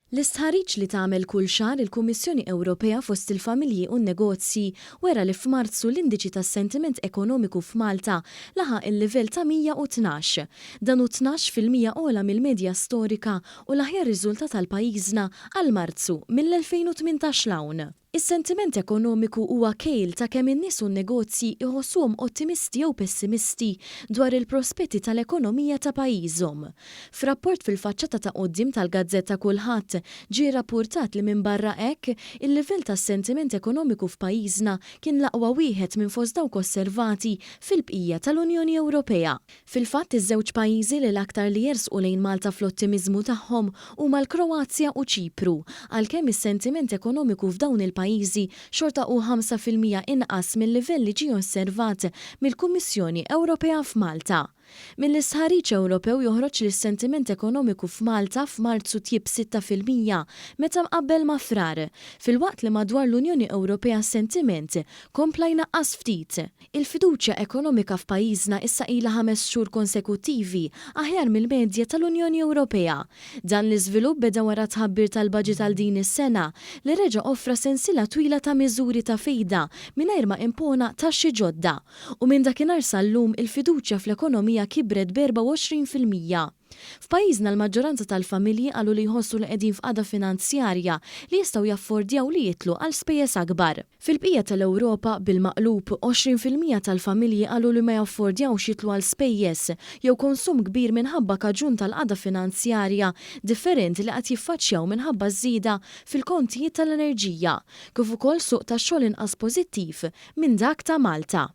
L-istħarriġ li tagħmel kull xahar il-Kummissjoni Ewropea fost il-familji u n-negozji wera li f'Marzu l-indiċi tas-sentiment ekonomiku f'Malta laħaq il-livell ta' 112. Dan hu 12% ogħla mill-medja storika u l-aħjar riżultat għal pajjiżna għal Marzu mill-2018 'l hawn. Is-sentiment ekonomiku huwa kejl ta' kemm in-nies u n-negozji jħossuhom ottimisti jew pessimisti dwar il-prospetti tal-ekonomija ta' pajjiżhom. F'rapport fil-faċċata ta' quddiem tal-gazzetta Kullħadd ġie rrappurtat li minbarra hekk, il-livell tas-sentiment ekonomiku f'pajjiżna kien l-aqwa wieħed minn fost dawk osservati fil-bqija tal-Unjoni Ewropea. Fil-fatt, iż-żewġ pajjiżi li l-aktar li jersqu lejn Malta fl-ottimiżmu tagħhom huma l-Kroazja u Ċipru, għalkemm is-sentiment ekonomiku f'dawn il-pajjiżi xorta hu 5% inqas mil-livell li ġie osservat mill-Kummissjoni Ewropea f'Malta. Mill-istħarriġ Ewropew joħroġ li s-sentiment ekonomiku f'Malta f'Marzu tjieb 6% meta mqabbel ma' Frar, filwaqt li madwar l-Unjoni Ewropea s-sentiment kompla jnaqqas ftit. Il-fiduċja ekonomika f'pajjiżna issa ilha ħames xhur konsekuttivi aħjar mill-medja tal-Unjoni Ewropea. Dan l-iżvilupp beda wara t-tħabbir tal-baġit għal din is-sena, li reġa' offra sensiela twila ta' miżuri ta' fejda mingħajr ma impona taxxi ġodda. U minn dakinhar sal-lum il-fiduċja fl-ekonomija kibret b'24%. F'pajjiżna l-maġġoranza tal-familji qalu li jħossu li qegħdin f'qagħda finanzjarja li jistgħu jaffordjaw li jidħlu għal spejjeż akbar. Fil-bqija tal-Ewropa, bil-maqlub, 20% tal-familji qalu li ma jaffordjawx jidħlu għal spejjeż jew konsum kbir minħabba kaġun tal-qagħda finanzjarja differenti li qed jiffaċċjaw minħabba ż-żieda fil-kontijiet tal-enerġija, kif ukoll suq tax-xogħol inqas pożittiv minn dak ta' Malta.